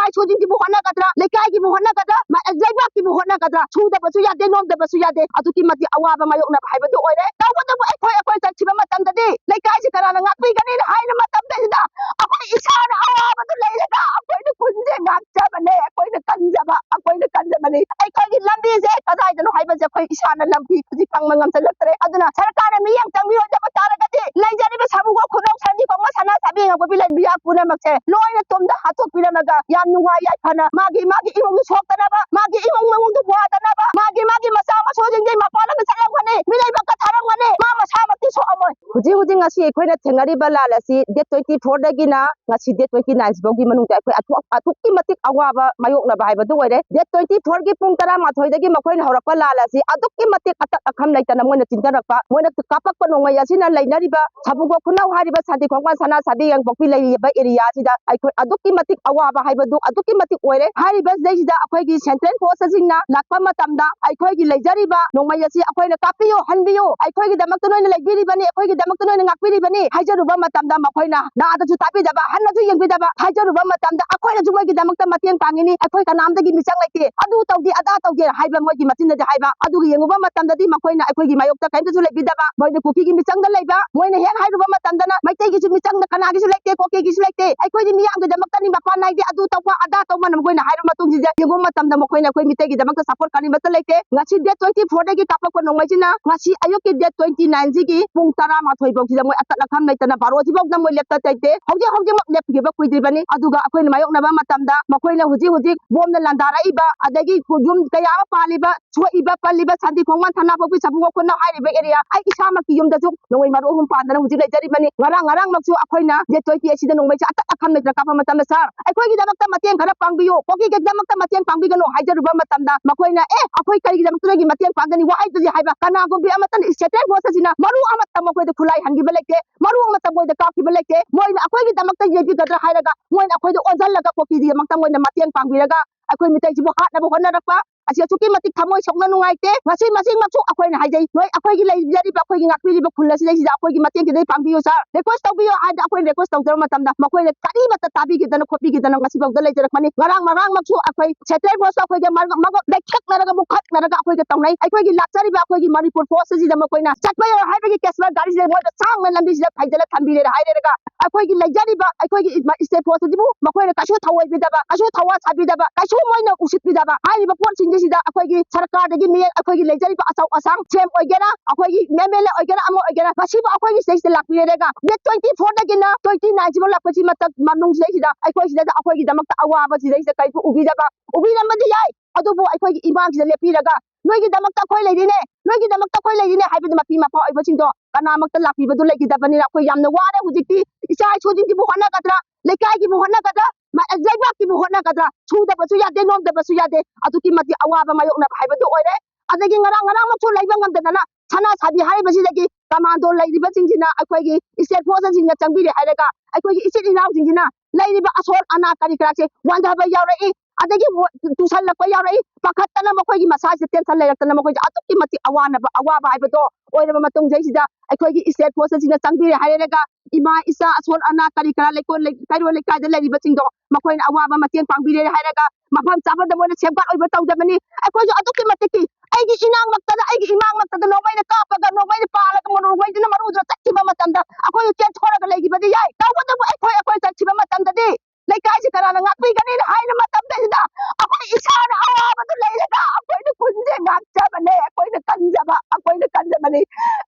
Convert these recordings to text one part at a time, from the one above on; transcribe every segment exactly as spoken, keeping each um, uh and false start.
ꯂꯩꯀꯥꯏ ꯁꯣꯁꯤꯡꯁꯤꯕꯨ ꯍꯣꯠꯅꯒꯗ꯭ꯔꯥ, ꯂꯩꯀꯥꯏꯒꯤꯕꯨ ꯍꯣꯠꯅꯒꯗ꯭ꯔꯥ, ꯃ-, ꯂꯩꯕꯥꯛꯀꯤꯕꯨ ꯍꯣꯠꯅꯒꯗ꯭ꯔꯥ? ꯁꯨꯗꯕꯁꯨ ꯌꯥꯗꯦ, ꯅꯣꯝꯗꯕꯁꯨ ꯌꯥꯗꯦ꯫ ꯑꯗꯨꯛꯀꯤ ꯃꯇꯤꯛ ꯑꯋꯥꯕ ꯃꯥꯌꯣꯛꯅꯕ ꯍꯥꯏꯕꯗꯨ ꯑꯣꯏꯔꯦ꯫ ꯇꯧꯕꯇꯕꯨ ꯑꯩꯈꯣꯏ, ꯑꯩꯈꯣꯏ ꯆꯠꯈꯤꯕ ꯃꯇꯝꯗꯗꯤ ꯂꯩꯀꯥꯏꯁꯤ ꯀꯅꯥꯅ ꯉꯥꯛꯄꯤꯒꯅꯤꯅ ꯍꯥꯏꯔ ꯃꯇꯝꯗꯁꯤꯗ ꯑꯩꯈꯣꯏ ꯏꯁꯥꯅ ꯑꯋꯥꯕꯗꯨ ꯂꯩꯔꯒ ꯑꯩꯈꯣꯏꯅ ꯈꯨꯟꯁꯦ ꯉꯥꯛꯆꯕꯅꯦ, ꯑꯩꯈꯣꯏꯅ ꯀꯟꯖꯕ, ꯑꯩꯈꯣꯏꯅ ꯀꯟꯖꯕꯅꯤ꯫ ꯑꯩꯈꯣꯏꯒꯤ ꯂꯝꯕꯤꯁꯦ ꯀꯗꯥꯏꯗꯅꯣ ꯍꯥꯏꯕꯁꯦ ꯑꯩꯈꯣꯏ ꯏꯁꯥꯅ ꯂꯝꯕꯤ ꯍꯧꯖꯤꯛ ꯈꯪꯕ ꯉꯝꯁꯤꯜꯂꯛꯇ꯭ꯔꯦ꯫ ꯑꯗꯨꯅ ꯁꯔꯀꯥꯔꯅ ꯃꯤꯠꯌꯦꯡ ꯆꯪꯕꯤꯔꯣꯏꯗꯕ ꯇꯥꯔꯒꯗꯤ ꯂꯩꯖꯔꯤꯕ ꯁꯥꯃꯨꯒ ꯈꯨꯅꯧ ꯁꯟꯗꯤ ꯈꯣꯡꯕ ꯁꯅꯥ ꯁꯥꯕꯤ ꯌꯦꯡꯉꯛꯄ ꯂꯩꯕꯤꯌꯥ ꯄꯨꯝꯅꯃꯛꯁꯦ ꯂꯣꯏꯅ ꯇꯨꯝꯗ ꯍꯥꯠꯇꯣꯛꯄꯤꯔꯝꯃꯒ ꯌꯥꯝ ꯅꯨꯡꯉꯥꯏ ꯌꯥꯏꯐꯅ ꯃꯥꯒꯤ, ꯃꯥꯒꯤ ꯏꯃꯨꯡꯗꯨ ꯁꯣꯛꯇꯅꯕ, ꯃꯥꯒꯤ ꯏꯃꯨꯡ ꯃꯅꯨꯡꯗꯨ ꯋꯥꯗꯅꯕ, ꯃꯥꯒꯤ, ꯃꯥꯒꯤ ꯃꯆꯥ ꯃꯁꯨꯁꯤꯡꯗꯤ ꯃꯄꯥꯟ ꯂꯝꯗ ꯆꯠꯂꯝꯒꯅꯤ, ꯃꯤꯔꯩꯕꯥꯛꯇ ꯊꯥꯔꯝꯒꯅꯤ, ꯃꯥ ꯃꯁꯥꯃꯛꯇꯤ ꯁꯣꯛꯑꯝꯃꯣꯏ꯫ ꯍꯧꯖꯤꯛ ꯍꯧꯖꯤꯛ ꯉꯁꯤ ꯑꯩꯈꯣꯏꯅ ꯊꯦꯡꯅꯔꯤꯕ ꯂꯥꯟ ꯑꯁꯤ date twenty fourꯗꯒꯤꯅ ꯉꯁꯤ date twenty nine ꯐꯥꯎꯒꯤ ꯃꯅꯨꯡꯗ ꯑꯩꯈꯣꯏ ꯑꯊꯨ-, ꯑꯗꯨꯛꯀꯤ ꯃꯇꯤꯛ ꯑꯋꯥꯕ ꯃꯥꯌꯣꯛꯅꯕ ꯍꯥꯏꯕꯗꯨ ꯑꯣꯏꯔꯦ꯫ Date twenty fourꯒꯤ ꯄꯨꯡ ꯇꯔꯥꯃꯥꯊꯣꯏꯗꯒꯤ ꯃꯈꯣꯏꯅ ꯍꯧꯔꯛꯄ ꯂꯥꯟ ꯑꯁꯤ ꯑꯗꯨꯛꯀꯤ ꯃꯇꯤꯛ ꯑꯇꯠ ꯑꯈꯝ ꯂꯩꯇꯅ ꯃꯣꯏꯅ ꯆꯤꯟꯊꯔꯛꯄ, ꯃꯣꯏꯅ ꯀꯥꯞꯄꯛꯄ ꯅꯣꯡꯃꯩ ꯑꯁꯤꯅ ꯂꯩꯅꯔꯤꯕ ꯁꯥꯕꯨꯡꯈꯣꯛ ꯈꯨꯅꯧ ꯍꯥꯏꯔꯤꯕ ꯁꯥꯟꯇꯤ ꯈꯣꯡꯕꯥꯟ ꯁꯅꯥ ꯁꯥꯕꯤ ꯌꯥꯏꯉꯪꯄꯣꯛꯄꯤ ꯂꯩꯔꯤꯕ area ꯑꯁꯤꯗ ꯑꯩꯈꯣꯏ ꯑꯗꯨꯛꯀꯤ ꯃꯇꯤꯛ ꯑꯋꯥꯕ ꯍꯥꯏꯕꯗꯨ ꯑꯗꯨꯛꯀꯤ ꯃꯇꯤꯛ ꯑꯣꯏꯔꯦ꯫ ꯍꯥꯏꯔꯤꯕꯁꯤꯗꯩꯁꯤꯗ ꯑꯩꯈꯣꯏꯒꯤ central forceꯁꯤꯡꯅ ꯂꯥꯛꯄ ꯃꯇꯝꯗ ꯑꯩꯈꯣꯏꯒꯤ ꯂꯩꯖꯔꯤꯕ ꯅꯣꯡꯃꯩ ꯑꯁꯤ ꯑꯩꯈꯣꯏꯅ ꯀꯥꯞꯄꯤꯌꯨ, ꯍꯟꯕꯤꯌꯨ, ꯑꯩꯈꯣꯏꯒꯤꯗꯃꯛꯇ ꯅꯣꯏꯅ ꯂꯩꯕꯤꯔꯤꯕꯅꯤ, ꯑꯩꯈꯣꯏꯒꯤꯗꯃꯛꯇ ꯅꯣꯏꯅ ꯉꯥꯛꯄꯤꯔꯤꯕꯅꯤ ꯍꯥꯏꯖꯔꯨꯕ ꯃꯇꯝꯗ ꯃꯈꯣꯏꯅ ꯅꯥꯗꯁꯨ ꯇꯥꯕꯤꯗꯕ, ꯍꯟꯅꯁꯨ ꯌꯦꯡꯕꯤꯗꯕ, ꯍꯥꯏꯖꯔꯨꯕ ꯃꯇꯝꯗ ꯑꯩꯈꯣꯏꯅꯁꯨ ꯃꯣꯏꯒꯤꯗꯃꯛꯇ ꯃꯇꯦꯡ ꯄꯥꯡꯉꯤꯅꯤ, ꯑꯩꯈꯣꯏ ꯀꯅꯥꯝꯇꯒꯤ ꯃꯤꯆꯪ ꯂꯩꯇꯦ, ꯑꯗꯨ ꯇꯧꯗꯦ, ꯑꯗꯥ ꯇꯧꯗꯦ ꯍꯥꯏꯕ ꯃꯣꯏꯒꯤ ꯃꯆꯤꯟꯗꯗꯤ ꯍꯥꯏꯕ, ꯑꯗꯨꯒ ꯌꯦꯡꯉꯨꯕ ꯃꯇꯝꯗꯗꯤ ꯃꯈꯣꯏꯅ ꯑꯩꯈꯣꯏꯒꯤ ꯃꯥꯌꯣꯛꯇ ꯀꯔꯤꯝꯇꯁꯨ ꯂꯩꯕꯤꯗꯕ, ꯃꯣꯏꯅ ꯀꯨꯀꯤꯒꯤ ꯃꯤꯆꯪꯗ ꯂꯩꯕ, ꯃꯣꯏꯅ ꯍꯦꯛ ꯍꯥꯏꯔꯨꯕ ꯃꯇꯝꯗꯅ ꯃꯩꯇꯩꯒꯤꯁꯨ ꯃꯤꯆꯪꯗ ꯀꯅꯥꯒꯤꯁꯨ ꯂꯩꯇꯦ, ꯀꯣꯀꯤꯒꯤꯁꯨ ꯂꯩꯇꯦ, ꯑꯩꯈꯣꯏꯗꯤ ꯃꯤꯌꯥꯝꯒꯤꯗꯃꯛꯇꯅꯤ ꯃꯄꯥꯟ ꯅꯥꯏꯗꯦ, ꯑꯗꯨ ꯇꯧꯕ ꯑꯗꯥ ꯇꯧꯕꯅ ꯃꯈꯣꯏꯅ ꯍꯥꯏꯔꯕ ꯃꯇꯨꯡꯁꯤꯗ ꯌꯦꯡꯕ ꯃꯇꯝꯗ ꯃꯈꯣꯏꯅ ꯑꯩꯈꯣꯏ ꯃꯤꯇꯩꯒꯤꯗꯃꯛꯇ support ꯀꯔꯤꯃꯠꯇ ꯂꯩꯇꯦ꯫ ꯉꯁꯤ date twenty fourꯗꯒꯤ ꯀꯥꯞꯄꯛꯄ ꯅꯣꯡꯃꯩꯁꯤꯅ ꯉꯁꯤ ꯑꯌꯨꯛꯀꯤ date twenty nineꯁꯤꯒꯤ ꯄꯨꯡ ꯇꯔꯥꯃꯥꯊꯣꯏ ꯐꯥꯎꯁꯤꯗ ꯃꯣꯏ ꯑꯇꯠ ꯑꯈꯝ ꯂꯩꯇꯅ ꯕꯥꯔꯣꯁꯤꯐꯥꯎꯗ ꯃꯣꯏ ꯂꯦꯞꯇ ꯂꯩꯇꯦ꯫ ꯍꯧꯖꯤꯛ ꯍꯧꯖꯤꯛꯃꯛ ꯂꯦꯞꯈꯤꯕ ꯀꯨꯏꯗ꯭ꯔꯤꯕꯅꯤ꯫ ꯑꯗꯨꯒ ꯑꯩꯈꯣꯏꯅ ꯃꯥꯌꯣꯛꯅꯕ ꯃꯇꯝꯗ ꯃꯈꯣꯏꯅ ꯍꯧꯖꯤꯛ ꯍꯧꯖꯤꯛ ꯕꯣꯝꯅ ꯂꯥꯟꯗꯥꯔꯛꯏꯕ, ꯑꯗꯒꯤ ꯌꯨꯝ ꯀꯌꯥ ꯑꯃ ꯄꯥꯜꯂꯤꯕ, ꯁꯣꯛꯏꯕ ꯄꯜꯂꯤꯕ ꯁꯥꯟꯇꯤ ꯈꯣꯡꯕꯥꯟ ꯁꯅꯥꯄꯣꯛꯄꯤ ꯁꯥꯕꯨꯡ ꯈꯨꯅꯧ ꯍꯥꯏꯔꯤꯕ area, ꯑꯩ ꯏꯁꯥꯃꯛꯀꯤ ꯌꯨꯝꯗꯁꯨ ꯅꯣꯡꯃꯩ ꯃꯔꯨ ꯑꯍꯨꯝ ꯄꯥꯟꯗꯅ ꯍꯧꯖꯤꯛ ꯂꯩꯖꯔꯤꯕꯅꯤ꯫ ꯉꯔꯥꯡ, ꯉꯔꯥꯡꯃꯛꯁꯨ ꯑꯩꯈꯣꯏꯅ date twenty eightꯁꯤꯗ ꯅꯣꯡꯃꯩꯁꯦ ꯑꯇꯠ ꯑꯈꯝ ꯂꯩꯇꯅ ꯀꯥꯞꯄ ꯃꯇꯝꯗ, "Sir, ꯑꯩꯈꯣꯏꯒꯤꯗꯃꯛꯇ ꯃꯇꯦꯡ ꯈꯔ ꯄꯥꯡꯕꯤꯌꯨ, ꯀꯣꯀꯤꯒꯤꯗꯃꯛꯇ ꯃꯇꯦꯡ ꯄꯥꯡꯕꯤꯒꯅꯨ" ꯍꯥꯏꯖꯔꯨꯕ ꯃꯇꯝꯗ ꯃꯈꯣꯏꯅ, "ꯑꯦ, ꯑꯩꯈꯣꯏ ꯀꯔꯤꯒꯤꯗꯃꯛꯇ ꯅꯣꯏꯒꯤ ꯃꯇꯦꯡ ꯄꯥꯡꯒꯅꯤ?" ꯋꯥꯍꯩꯗꯨꯗꯤ ꯍꯥꯏꯕ ꯀꯅꯥꯒꯨꯝꯕꯤ ꯑꯃꯠꯇꯅ central forceꯁꯤꯅ ꯃꯔꯨ ꯑꯃꯠꯇ ꯃꯈꯣꯏꯗ ꯈꯨꯠꯂꯥꯏ ꯍꯟꯈꯤꯕ ꯂꯩꯇꯦ, ꯃꯔꯨ ꯑꯃꯠꯇ ꯃꯣꯏꯗ ꯀꯥꯞꯈꯤꯕ ꯂꯩꯇꯦ꯫ ꯃꯣꯏꯅ ꯑꯩꯈꯣꯏꯒꯤꯗꯃꯛꯇ ꯌꯦꯡꯕꯤꯒꯗ꯭ꯔꯥ ꯍꯥꯏꯔꯒ ꯃꯣꯏꯅ ꯑꯩꯈꯣꯏꯗ ꯑꯣꯟꯁꯤꯜꯂꯒ ꯀꯣꯀꯤꯒꯤꯗꯃꯛꯇ ꯃꯣꯏꯅ ꯃꯇꯦꯡ ꯄꯥꯡꯕꯤꯔꯒ ꯑꯩꯈꯣꯏ ꯃꯤꯇꯩꯁꯤꯕꯨ ꯍꯥꯠꯅꯕ ꯍꯣꯠꯅꯔꯛꯄ, ꯑꯁꯤ ꯑꯁꯨꯛꯀꯤ ꯃꯇꯤꯛ ꯊꯃꯣꯏ ꯁꯣꯛꯅ ꯅꯨꯡꯉꯥꯏꯇꯦ꯫ ꯉꯁꯤ ꯃꯁꯤꯃꯛꯁꯨ ꯑꯩꯈꯣꯏꯅ ꯍꯥꯏꯖꯩ, ꯅꯣꯏ ꯑꯩꯈꯣꯏꯒꯤ ꯂꯩꯖꯔꯤꯕ, ꯑꯩꯈꯣꯏꯒꯤ ꯉꯥꯛꯄꯤꯔꯤꯕ ꯈꯨꯜ ꯑꯁꯤꯗꯩꯁꯤꯗ ꯑꯩꯈꯣꯏꯒꯤ ꯃꯇꯦꯡ ꯈꯤꯇꯪ ꯄꯥꯡꯕꯤꯌꯨ ꯁꯥꯔ, ꯔꯤꯀ꯭ꯋꯦꯁ ꯇꯧꯕꯤꯌꯨ ꯍꯥꯏꯅ ꯑꯩꯈꯣꯏꯅ ꯔꯤꯀ꯭ꯋꯦꯁ ꯇꯧꯖꯕ ꯃꯇꯝꯗ ꯃꯈꯣꯏꯅ ꯀꯔꯤꯃꯠꯇ ꯇꯥꯕꯤꯈꯤꯗꯅ ꯈꯣꯠꯄꯤꯈꯤꯗꯅ ꯉꯁꯤꯐꯥꯎꯗ ꯂꯩꯖꯔꯛꯄꯅꯤ꯫ ꯉꯔꯥꯡ ꯉꯔꯥꯡꯃꯛꯁꯨ ꯑꯩꯈꯣꯏ ꯁꯦꯟꯇ꯭ꯔꯦꯜ ꯐꯣꯔꯁ ꯑꯩꯈꯣꯏꯒ ꯃꯔ-, ꯃꯒ ꯂꯩꯈꯠꯅꯔꯒ ꯃꯨꯛꯈꯠꯅꯔꯒ ꯑꯩꯈꯣꯏꯒ ꯇꯧꯅꯩ꯫ ꯑꯩꯈꯣꯏꯒꯤ ꯂꯥꯛꯆꯔꯤꯕ ꯑꯩꯈꯣꯏꯒꯤ ꯃꯅꯤꯄꯨꯔ ꯐꯣꯔꯁ ꯑꯁꯤꯗ ꯃꯈꯣꯏꯅ ꯆꯠꯄ ꯌꯥꯔꯣꯏ ꯍꯥꯏꯕꯒꯤ ꯀꯦꯁꯨꯋꯦꯜ ꯒꯥꯔꯤꯁꯤꯗ ꯃꯣꯏꯅ ꯁꯥꯡꯅ ꯂꯝꯕꯤꯁꯤꯗ ꯐꯩꯖꯤꯜꯂ ꯊꯝꯕꯤꯔꯦ ꯍꯥꯏꯔꯒ ꯑꯩꯈꯣꯏꯒꯤ ꯂꯩꯖꯔꯤꯕ ꯑꯩꯈꯣꯏꯒꯤ ꯏꯁꯇꯦꯠ ꯐꯣꯔꯁ ꯑꯁꯤꯕꯨ ꯃꯈꯣꯏꯅ ꯀꯩꯁꯨ ꯊꯧꯑꯣꯏꯕꯤꯗꯕ, ꯀꯩꯁꯨ ꯊꯋꯥ ꯁꯥꯕꯤꯗꯕ, ꯀꯩꯁꯨ ꯃꯣꯏꯅ ꯎꯁꯤꯠꯄꯤꯗꯕ ꯍꯥꯏꯔꯤꯕ ꯄꯣꯠꯁꯤꯡꯁꯤꯗ ꯑꯩꯈꯣꯏꯒꯤ ꯁꯔꯀꯥꯔꯗꯒꯤ ꯃꯤ, ꯑꯩꯈꯣꯏꯒꯤ ꯂꯩꯖꯔꯤꯕ ꯑꯆꯧ ꯑꯁꯥꯡ ꯁꯤ ꯑꯦꯝ ꯑꯣꯏꯒꯦꯔꯥ, ꯑꯩꯈꯣꯏꯒꯤ ꯑꯦꯝ ꯑꯦꯜ ꯑꯦ ꯑꯣꯏꯒꯦꯔꯥ, ꯑꯃ ꯑꯣꯏꯒꯦꯔꯥ, ꯉꯁꯤꯕꯨ ꯑꯩꯈꯣꯏꯒꯤ ꯁꯤꯗꯩꯁꯤꯗ ꯂꯥꯛꯄꯤꯔꯦꯒ ꯗꯦꯠ ꯇ꯭ꯋꯦꯟꯇꯤ ꯐꯣꯔꯗꯒꯤꯅ ꯇ꯭ꯋꯦꯟꯇꯤ ꯅꯥꯏꯟꯁꯤꯕꯨ ꯂꯥꯛꯄꯁꯤ ꯃꯇꯝ ꯃꯅꯨꯡꯁꯤꯗꯩꯁꯤꯗ ꯑꯩꯈꯣꯏ ꯁꯤꯗꯩꯗ ꯑꯩꯈꯣꯏꯒꯤꯗꯃꯛꯇ ꯑꯋꯥꯕ ꯁꯤꯗꯩꯁꯤꯗ ꯀꯩꯁꯨ ꯎꯕꯤꯗꯕ, ꯎꯕꯤꯔꯝꯕꯗꯤ ꯌꯥꯏ, ꯑꯗꯨꯕꯨ ꯑꯩꯈꯣꯏꯒꯤ ꯏꯃꯥꯡꯁꯤꯗ ꯂꯦꯞꯄꯤꯔꯒ ꯅꯣꯏꯒꯤꯗꯃꯛꯇ ꯑꯩꯈꯣꯏ ꯂꯩꯔꯤꯅꯦ, ꯅꯣꯏꯒꯤꯗꯃꯛꯇ ꯑꯩꯈꯣꯏ ꯂꯩꯔꯤꯅꯦ ꯍꯥꯏꯕꯗꯤ ꯃꯄꯤ ꯃꯄꯥ ꯑꯣꯏꯕꯁꯤꯡꯗꯣ ꯀꯅꯥꯃꯛꯇ ꯂꯥꯛꯄꯤꯕꯗꯨ ꯂꯩꯈꯤꯗꯕꯅꯤꯅ ꯑꯩꯈꯣꯏ ꯌꯥꯝꯅ ꯋꯥꯔꯦ꯫ ꯍꯧꯖꯤꯛꯇꯤ ꯏꯆꯥ ꯏꯁꯨꯁꯤꯡꯁꯤꯕꯨ ꯍꯣꯠꯅꯒꯗ꯭ꯔꯥ, ꯂꯩꯀꯥꯏꯒꯤꯕꯨ ꯍꯣꯠꯅꯒꯗ꯭ꯔꯥ, ꯃ-, ꯂꯩꯕꯥꯛꯀꯤꯕꯨ ꯍꯣꯠꯅꯒꯗ꯭ꯔꯥ, ꯁꯨꯗꯕꯁꯨ ꯌꯥꯗꯦ, ꯅꯣꯝꯗꯕꯁꯨ ꯌꯥꯗꯦ꯫ ꯑꯗꯨꯛꯀꯤ ꯃꯇꯤꯛ ꯑꯋꯥꯕ ꯃꯥꯌꯣꯛꯅꯕ ꯍꯥꯏꯕꯗꯨ ꯑꯣꯏꯔꯦ꯫ ꯑꯗꯒꯤ ꯉꯔꯥꯡ ꯉꯔꯥꯡꯃꯛꯁꯨ ꯂꯩꯕ ꯉꯝꯗꯗꯅ ꯁꯅꯥ ꯁꯥꯕꯤ ꯍꯥꯏꯔꯤꯕꯁꯤꯗꯒꯤ ꯀꯃꯥꯟꯗꯣ ꯂꯩꯔꯤꯕꯁꯤꯡꯁꯤꯅ, ꯑꯩꯈꯣꯏꯒꯤ ꯏꯁꯇꯦꯠ ꯐꯣꯔꯁꯁꯤꯡꯅ ꯆꯪꯕꯤꯔꯦ ꯍꯥꯏꯔꯒ ꯑꯩꯈꯣꯏꯒꯤ ꯏꯆꯤꯜ ꯏꯅꯥꯎꯁꯤꯡꯁꯤꯅ ꯂꯩꯔꯤꯕ ꯑꯁꯣꯜ ꯑꯅꯥ ꯀꯔꯤ ꯀꯔꯥꯁꯦ ꯋꯥꯟꯊꯕ ꯌꯥꯎꯔꯛꯏ, ꯑꯗꯒꯤ ꯃꯣ-, ꯇꯨꯁꯜꯂꯛꯄ ꯌꯥꯎꯔꯛꯏ, ꯄꯥꯈꯠꯇꯅ ꯃꯈꯣꯏꯒꯤ ꯃꯁꯥꯁꯤꯗ ꯇꯦꯟꯁꯟ ꯂꯩꯔꯛꯇꯅ ꯃꯈꯣꯏꯁꯦ ꯑꯗꯨꯛꯀꯤ ꯃꯇꯤꯛ ꯑꯋꯥꯅꯕ, ꯑꯋꯥꯕ ꯍꯥꯏꯕꯗꯣ ꯑꯣꯏꯔꯕ ꯃꯇꯨꯡꯁꯤꯗꯩꯁꯤꯗ ꯑꯩꯈꯣꯏꯒꯤ ꯏꯁꯇꯦꯠ ꯐꯣꯔꯁꯁꯤꯡꯅ ꯆꯪꯕꯤꯔꯦ ꯍꯥꯏꯔꯒ ꯏꯃꯥ, ꯏꯆꯥ, ꯑꯁꯣꯜ ꯑꯅꯥ ꯀꯔꯤ ꯀꯔꯥ ꯂꯩꯀꯣꯜ ꯂꯩ-, ꯀꯩꯔꯣꯜ ꯂꯩꯀꯥꯏꯗ ꯂꯩꯔꯤꯕꯁꯤꯡꯗꯣ ꯃꯈꯣꯏꯅ ꯑꯋꯥꯕ ꯃꯇꯦꯡ ꯄꯥꯡꯕꯤꯔꯦ ꯍꯥꯏꯔꯒ ꯃꯐꯝ ꯆꯥꯕꯗ ꯃꯣꯏꯅ ꯁꯦꯞꯒꯥꯔꯗ ꯑꯣꯏꯕ ꯇꯧꯗꯕꯅꯤ꯫ ꯑꯩꯈꯣꯏꯁꯨ ꯑꯗꯨꯛꯀꯤ ꯃꯇꯤꯛꯀꯤ ꯑꯩꯒꯤ ꯏꯅꯥꯛꯃꯛꯇꯗ, ꯑꯩꯒꯤ ꯏꯃꯥꯡꯃꯛꯇꯗ ꯅꯣꯡꯃꯩꯅ ꯀꯥꯞꯄꯒ, ꯅꯣꯡꯃꯩꯅ ꯄꯥꯜꯂꯒ, ꯃꯔꯨ ꯅꯣꯡꯃꯩꯗꯨꯅ ꯃꯔꯨꯗꯨ ꯆꯠꯈꯤꯕ ꯃꯇꯝꯗ ꯑꯩꯈꯣꯏꯁꯨ ꯆꯦꯟꯊꯣꯔꯒ ꯂꯩꯈꯤꯕꯗꯤ ꯌꯥꯏ꯫ ꯇꯧꯕꯇꯕꯨ ꯑꯩꯈꯣꯏ, ꯑꯩꯈꯣꯏ ꯆꯠꯈꯤꯕ ꯃꯇꯝꯗꯗꯤ ꯂꯩꯀꯥꯏꯁꯤ ꯀꯅꯥꯅ ꯉꯥꯛꯄꯤꯒꯅꯤꯅ ꯍꯥꯏꯔ ꯃꯇꯝꯗꯩꯗ ꯑꯩꯈꯣꯏ ꯏꯁꯥꯅ ꯑꯋꯥꯕꯗꯨ ꯂꯩꯔꯒ ꯑꯩꯈꯣꯏꯅ ꯈꯨꯟꯁꯦ ꯉꯥꯛꯆꯕꯅꯦ꯫ ꯑꯩꯈꯣꯏꯅ ꯀꯟꯖꯕ, ꯑꯩꯈꯣꯏꯅ ꯀꯟꯖꯕꯅꯤ꯫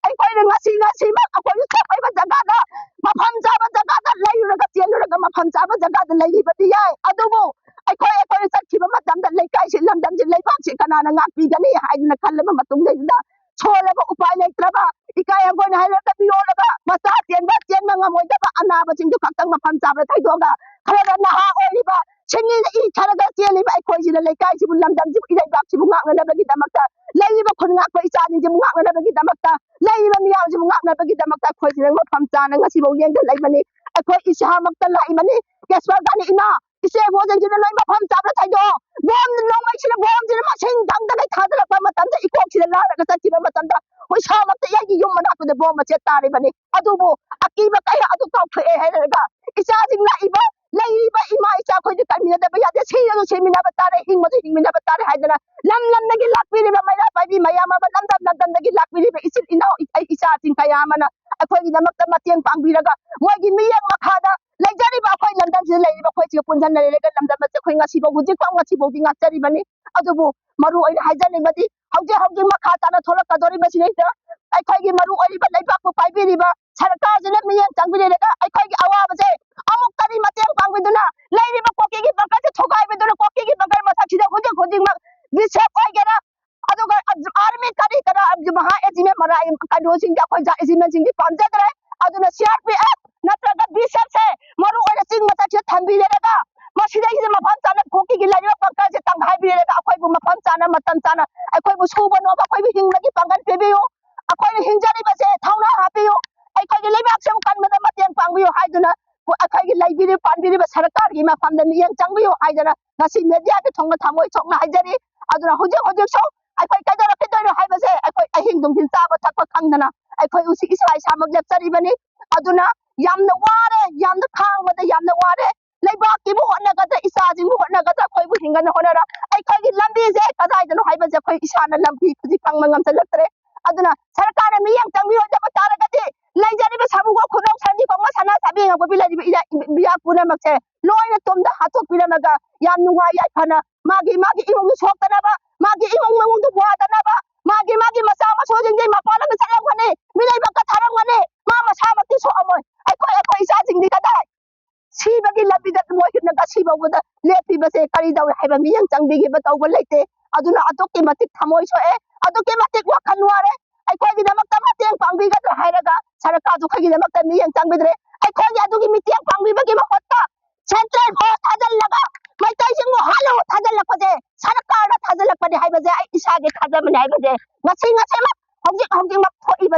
ꯑꯩꯈꯣꯏꯅ ꯉꯁꯤ, ꯉꯁꯤꯃꯛ ꯑꯩꯈꯣꯏꯒꯤ ꯆꯠꯄ ꯖꯒꯥꯗ, ꯃꯐꯝ ꯆꯥꯕ ꯖꯒꯥꯗ ꯂꯩꯔꯨꯔꯒ, ꯆꯦꯜꯂꯨꯔꯒ ꯃꯐꯝ ꯆꯥꯕ ꯖꯒꯥꯗ ꯂꯩꯈꯤꯕꯗꯤ ꯌꯥꯏ꯫ ꯑꯗꯨꯕꯨ ꯑꯩꯈꯣꯏ, ꯑꯩꯈꯣꯏꯅ ꯆꯠꯈꯤꯕ ꯃꯇꯝꯗ ꯂꯩꯀꯥꯏꯁꯤ, ꯂꯝꯗꯝꯁꯤ, ꯂꯩꯕꯥꯛꯁꯤ ꯀꯅꯥꯅ ꯉꯥꯛꯄꯤꯒꯅꯤ ꯍꯥꯏꯗꯅ ꯈꯜꯂꯕ ꯃꯇꯨꯡꯗꯩꯗ ꯁꯣꯜꯂꯕ, ꯎꯄꯥꯏ ꯂꯩꯇ꯭ꯔꯕ, ꯏꯀꯥꯏ ꯍꯪꯒꯣꯏꯅ ꯍꯥꯏꯔꯒ ꯃꯤꯔꯣꯜꯂꯒ ꯃꯆꯥ ꯆꯦꯟꯕ, ꯆꯦꯟꯕ ꯉꯝꯃꯣꯏꯗꯕ ꯑꯅꯥꯕꯁꯤꯡꯗꯨ ꯈꯛꯇꯪ ꯃꯐꯝ ꯆꯥꯕꯗ ꯊꯩꯗꯣꯛꯑꯒ ꯈꯔ ꯈꯔ ꯅꯍꯥ ꯑꯣꯏꯔꯤꯕ, ꯁꯤꯡꯂꯤꯗ ꯏ ꯈꯔꯒ ꯆꯦꯜꯂꯤꯕ ꯑꯩꯈꯣꯏꯁꯤꯅ ꯂꯩꯀꯥꯏꯁꯤꯕꯨ, ꯂꯝꯗꯝꯁꯤꯕꯨ, ꯏꯔꯩꯕꯥꯛꯁꯤꯕꯨ ꯉꯥꯛꯅꯅꯕꯒꯤꯗꯃꯛꯇ, ꯂꯩꯔꯤꯕ ꯈꯨꯟ ꯉꯥꯛꯄ ꯏꯆꯥꯁꯤꯡꯁꯤꯕꯨ ꯉꯥꯛꯅꯅꯕꯒꯤꯗꯃꯛꯇ, ꯂꯩꯔꯤꯕ ꯃꯤꯌꯥꯝꯁꯤꯕꯨ ꯉꯥꯛꯅꯕꯒꯤꯗꯃꯛꯇ ꯑꯩꯈꯣꯏꯁꯤꯅ ꯃꯐꯝ ꯆꯥꯅ ꯉꯁꯤꯐꯥꯎ ꯂꯦꯡꯗꯅ ꯂꯩꯕꯅꯤ꯫ ꯑꯩꯈꯣꯏ ꯏꯁꯥꯃꯛꯇ ꯂꯥꯛꯏꯕꯅꯤ꯫ ꯀꯦꯁꯣꯔ ꯒꯥꯅꯤ ꯏꯃꯥ, ꯆꯦꯡꯉꯣꯁꯤꯡꯁꯤꯅ ꯂꯣꯏ ꯃꯐꯝ ꯆꯥꯕꯗ ꯊꯩꯗꯣꯛꯑꯣ꯫ ꯕꯣꯝ, ꯅꯣꯡꯃꯩꯁꯤꯅ ꯕꯣꯝꯁꯤꯅ ꯃꯁꯤꯡ ꯊꯝꯗꯈꯩ ꯊꯥꯗꯔꯛꯄ ꯃꯇꯝꯗ, ꯏꯀꯣꯛꯁꯤꯗ ꯂꯥꯜꯂꯒ ꯆꯠꯈꯤꯕ ꯃꯇꯝꯗ, ꯍꯨꯏꯁꯥꯃꯛꯇ ꯑꯩꯒꯤ ꯌꯨꯝ ꯃꯅꯥꯛꯇꯨꯗ ꯕꯣꯝ ꯃꯆꯦꯠ ꯇꯥꯔꯤꯕꯅꯤ꯫ ꯑꯗꯨꯕꯨ ꯑꯀꯤꯕ ꯀꯌꯥ ꯑꯗꯨ ꯀꯥꯎꯊꯣꯛꯑꯦ ꯍꯥꯏꯔꯒ, ꯏꯆꯥꯁꯤꯡ ꯂꯥꯛꯏꯕ, ꯂꯩꯔꯤꯕ ꯏꯃꯥ ꯏꯆꯥ ꯑꯩꯈꯣꯏꯗꯤ ꯀꯟꯃꯤꯟꯅꯗꯕ ꯌꯥꯗꯦ꯫ ꯁꯤꯔꯁꯨ ꯁꯤꯃꯤꯟꯅꯕ ꯇꯥꯔꯦ, ꯍꯤꯡꯕꯁꯨ ꯍꯤꯡꯃꯤꯟꯅꯕ ꯇꯥꯔꯦ ꯍꯥꯏꯗꯅ ꯂꯝ ꯂꯝꯗꯒꯤ ꯂꯥꯛꯄꯤꯔꯤꯕ ꯃꯩꯔꯥ ꯄꯥꯏꯕꯤ ꯃꯌꯥꯝ ꯑꯃ, ꯂꯝꯗꯝ ꯂꯝꯗꯝꯗꯒꯤ ꯂꯥꯛꯄꯤꯔꯤꯕ ꯏꯆꯤꯜ ꯏꯅꯥꯎ, ꯑꯩ ꯏꯆꯥꯁꯤꯡ ꯀꯌꯥ ꯑꯃꯅ ꯑꯩꯈꯣꯏꯒꯤꯗꯃꯛꯇ ꯃꯇꯦꯡ ꯄꯥꯡꯕꯤꯔꯒ, ꯃꯣꯏꯒꯤ ꯃꯤꯠꯌꯦꯡ ꯃꯈꯥꯗ ꯂꯩꯖꯔꯤꯕ ꯑꯩꯈꯣꯏ ꯂꯝꯗꯝꯁꯤꯗ ꯂꯩꯔꯤꯕ ꯑꯩꯈꯣꯏꯁꯤꯒ ꯄꯨꯟꯁꯤꯟꯅ ꯂꯩꯔꯒ ꯂꯝꯗꯝ ꯑꯁꯤ ꯑꯩꯈꯣꯏ ꯉꯁꯤꯐꯥꯎ, ꯍꯧꯖꯤꯛꯐꯥꯎ, ꯉꯁꯤꯐꯥꯎꯗꯤ ꯉꯥꯛꯆꯔꯤꯕꯅꯤ꯫ ꯑꯗꯨꯕꯨ ꯃꯔꯨ ꯑꯣꯏꯅ ꯍꯥꯏꯖꯅꯤꯡꯕꯗꯤ, ꯍꯧꯖꯤꯛ ꯍꯧꯖꯤꯛ ꯃꯈꯥ ꯇꯥꯅ ꯊꯣꯛꯂꯛꯀꯗꯧꯔꯤꯕꯁꯤꯗꯩꯗ ꯑꯩꯈꯣꯏꯒꯤ ꯃꯔꯨ ꯑꯣꯏꯔꯤꯕ ꯂꯩꯕꯥꯛꯄꯨ ꯄꯥꯏꯕꯤꯔꯤꯕ ꯁꯔꯀꯥꯔꯁꯤꯅ ꯃꯤꯠꯌꯦꯡ ꯆꯪꯕꯤꯔꯦꯔꯒ ꯑꯩꯈꯣꯏꯒꯤ ꯑꯋꯥꯕꯁꯦ ꯑꯃꯨꯛꯇꯗꯤ ꯃꯇꯦꯡ ꯄꯥꯡꯕꯤꯗꯨꯅ, ꯂꯩꯔꯤꯕ ꯀꯣꯀꯤꯒꯤ ꯕꯪꯀꯔꯁꯦ ꯊꯨꯒꯥꯏꯕꯤꯗꯨꯅ, ꯀꯣꯀꯤꯒꯤ ꯕꯪꯀꯔ ꯃꯊꯛꯁꯤꯗ ꯍꯧꯖꯤꯛ ꯍꯧꯖꯤꯛꯃꯛ ꯕꯤꯁꯦꯞ ꯑꯣꯏꯒꯦꯔꯥ, ꯑꯗꯨꯒ ꯑꯥꯔꯃꯤ ꯀꯔꯤ ꯀꯔꯥ, ꯃꯍꯥ ꯑꯦꯖꯤꯃꯦꯟ ꯃꯔꯥ ꯀꯩꯅꯣꯁꯤꯡꯗꯤ, ꯑꯩꯈꯣꯏ ꯑꯦꯖꯤꯃꯦꯟꯁꯤꯡꯗꯤ ꯄꯥꯝꯖꯗ꯭ꯔꯦ꯫ ꯑꯗꯨꯅ ꯁꯤ ꯑꯥꯔ ꯄꯤ ꯑꯦꯐ ꯅꯠꯇ꯭ꯔꯒ ꯕꯤꯁꯦꯞꯁꯦ ꯃꯔꯨ ꯑꯣꯏꯅ ꯆꯤꯡ ꯃꯊꯛꯁꯤꯗ ꯊꯝꯕꯤꯔꯦꯔꯒ, ꯃꯁꯤꯗꯩꯁꯤꯗ ꯃꯐꯝ ꯆꯥꯅ ꯀꯣꯀꯤꯒꯤ ꯂꯩꯔꯤꯕ ꯕꯪꯀꯔꯁꯦ ꯇꯪꯈꯥꯏꯕꯤꯔꯦꯔꯒ, ꯑꯩꯈꯣꯏꯕꯨ ꯃꯐꯝ ꯆꯥꯅ, ꯃꯇꯝ ꯆꯥꯅ ꯑꯩꯈꯣꯏꯕꯨ ꯁꯨꯕ ꯅꯣꯝꯕ, ꯑꯩꯈꯣꯏꯕꯨ ꯍꯤꯡꯕꯒꯤ ꯄꯥꯡꯒꯜ ꯄꯤꯕꯤꯌꯨ꯫ ꯑꯩꯈꯣꯏꯅ ꯍꯤꯡꯖꯔꯤꯕꯁꯦ ꯊꯧꯅꯥ ꯍꯥꯞꯄꯤꯌꯨ꯫ ꯑꯩꯈꯣꯏꯒꯤ ꯂꯩꯕꯥꯛꯁꯤꯕꯨ ꯀꯟꯕꯗ ꯃꯇꯦꯡ ꯄꯥꯡꯕꯤꯌꯨ ꯍꯥꯏꯗꯨꯅ, ꯑꯩꯈꯣꯏꯒꯤ ꯂꯩꯕꯤꯔꯤꯕ ꯄꯥꯟꯕꯤꯔꯤꯕ ꯁꯔꯀꯥꯔꯒꯤ ꯃꯐꯝꯗ ꯃꯤꯠꯌꯦꯡ ꯆꯪꯕꯤꯌꯨ ꯍꯥꯏꯗꯅ ꯉꯁꯤ ꯃꯦꯗꯤꯌꯥꯒꯤ ꯊꯣꯡꯅ ꯊꯃꯣꯏ ꯁꯣꯛꯅ ꯍꯥꯏꯖꯔꯤ꯫ ꯑꯗꯨꯅ ꯍꯧꯖꯤꯛ ꯍꯧꯖꯤꯛꯁꯨ ꯑꯩꯈꯣꯏ ꯀꯩꯗꯧꯔꯛꯈꯤꯗꯣꯏꯅꯣ ꯍꯥꯏꯕꯁꯦ ꯑꯩꯈꯣꯏ ꯑꯍꯤꯡ ꯅꯨꯡꯊꯤꯜ ꯆꯥꯕ ꯊꯛꯄ ꯈꯪꯗꯅ ꯑꯩꯈꯣꯏ ꯎꯁꯤ ꯏꯁꯥ ꯏꯁꯥꯃꯛ ꯂꯦꯞꯆꯔꯤꯕꯅꯤ꯫ ꯑꯗꯨꯅ ꯌꯥꯝꯅ ꯋꯥꯔꯦ, ꯌꯥꯝꯅ ꯈꯥꯡꯕꯗ ꯌꯥꯝꯅ ꯋꯥꯔꯦ꯫ ꯂꯩꯕꯥꯛꯀꯤꯕꯨ ꯍꯣꯠꯅꯒꯗ꯭ꯔꯥ, ꯏꯆꯥꯁꯤꯡꯕꯨ ꯍꯣꯠꯅꯒꯗ꯭ꯔꯥ, ꯑꯩꯈꯣꯏꯕꯨ ꯍꯤꯡꯒꯅ ꯍꯣꯠꯅꯔ ꯑꯩꯈꯣꯏꯒꯤ ꯂꯝꯕꯤꯁꯦ ꯀꯗꯥꯏꯗꯅꯣ ꯍꯥꯏꯕꯁꯦ ꯑꯩꯈꯣꯏ ꯏꯁꯥꯅ ꯂꯝꯕꯤ ꯈꯨꯗꯤ ꯈꯪꯕ ꯉꯝꯁꯤꯜꯂꯛꯇ꯭ꯔꯦ꯫ ꯑꯗꯨꯅ ꯁꯔꯀꯥꯔꯅ ꯃꯤꯠꯌꯦꯡ ꯆꯪꯕꯤꯔꯣꯏꯗꯕ ꯇꯥꯔꯒꯗꯤ ꯂꯩꯖꯔꯤꯕ ꯁꯥꯃꯨꯒ ꯈꯨꯅꯧ ꯁꯟꯗꯤ ꯀꯣꯡꯕ ꯁꯅꯥ ꯁꯥꯕꯤ ꯌꯦꯡꯉꯛꯄ ꯂꯩꯔꯤꯕ ꯏꯌꯥ-, ꯏꯌꯥ ꯄꯨꯝꯅꯃꯛꯁꯦ ꯂꯣꯏꯅ ꯇꯨꯝꯗ ꯍꯥꯠꯇꯣꯛꯄꯤꯔꯝꯃꯒ ꯌꯥꯝ ꯅꯨꯡꯉꯥꯏ ꯌꯥꯏꯐꯅ ꯃꯥꯒꯤ ꯃꯥꯒꯤ ꯏꯃꯨꯡꯗ ꯁꯣꯛꯇꯅꯕ, ꯃꯥꯒꯤ ꯏꯃꯨꯡ ꯃꯅꯨꯡꯗ ꯋꯥꯗꯅꯕ, ꯃꯥꯒꯤ ꯃꯥꯒꯤ ꯃꯆꯥ ꯃꯁꯨꯁꯤꯡꯗꯤ ꯃꯄꯥꯟ ꯂꯝꯗ ꯆꯠꯂꯝꯒꯅꯤ, ꯃꯤꯔꯩꯕꯥꯛꯇ ꯊꯥꯔꯝꯒꯅꯤ, ꯃꯥ ꯃꯁꯥꯃꯛꯇꯤ ꯁꯣꯛꯑꯝꯃꯣꯏ꯫ ꯑꯩꯈꯣꯏ ꯑꯩꯈꯣꯏ ꯏꯆꯥꯁꯤꯡꯗꯤ ꯀꯗꯥꯏ ꯁꯤꯕꯒꯤ ꯂꯝꯕꯤꯗ ꯃꯣꯏ ꯍꯤꯞꯅ ꯉꯁꯤ ꯐꯥꯎꯕꯗ ꯂꯦꯞꯄꯤꯕꯁꯦ ꯀꯔꯤ ꯇꯧꯔꯦ ꯍꯥꯏꯕ ꯃꯤꯠꯌꯦꯡ ꯆꯪꯕꯤꯈꯤꯕ ꯇꯧꯕ ꯂꯩꯇꯦ꯫ ꯑꯗꯨꯅ ꯑꯗꯨꯛꯀꯤ ꯃꯇꯤꯛ ꯊꯃꯣꯏ ꯁꯣꯛꯑꯦ, ꯑꯗꯨꯛꯀꯤ ꯃꯇꯤꯛ ꯋꯥꯈꯜ ꯋꯥꯔꯦ꯫ ꯑꯩꯈꯣꯏꯒꯤꯗꯃꯛꯇ ꯃꯇꯦꯡ ꯄꯥꯡꯕꯤꯒꯗ꯭ꯔꯥ ꯍꯥꯏꯔꯒ ꯁꯔꯀꯥꯔꯁꯨ ꯑꯩꯈꯣꯏꯒꯤꯗꯃꯛꯇ ꯃꯤꯠꯌꯦꯡ ꯆꯪꯕꯤꯗ꯭ꯔꯦ꯫ ꯑꯩꯈꯣꯏꯒꯤ ꯑꯗꯨꯒꯤ ꯃꯤꯠꯌꯦꯡ ꯄꯥꯡꯕꯤꯕꯒꯤ ꯃꯍꯨꯠꯇ ꯁꯦꯟꯇ꯭ꯔꯦꯜ ꯐꯣꯔꯁ ꯊꯥꯖꯤꯜꯂꯒ ꯃꯩꯇꯩꯁꯤꯡꯕꯨ ꯍꯥꯠꯂꯨ ꯊꯥꯖꯤꯜꯂꯛꯄꯁꯦ ꯁꯔꯀꯥꯔꯅ ꯊꯥꯖꯤꯜꯂꯛꯄꯅꯤ ꯍꯥꯏꯕꯁꯦ ꯑꯩ ꯏꯁꯥꯒꯤ ꯊꯥꯖꯕꯅꯤ ꯍꯥꯏꯕꯁꯦ ꯉꯁꯤ ꯉꯁꯤꯃꯛ ꯍꯧꯖꯤꯛ ꯍꯧꯖꯤꯛꯃꯛ ꯊꯣꯛꯏꯕ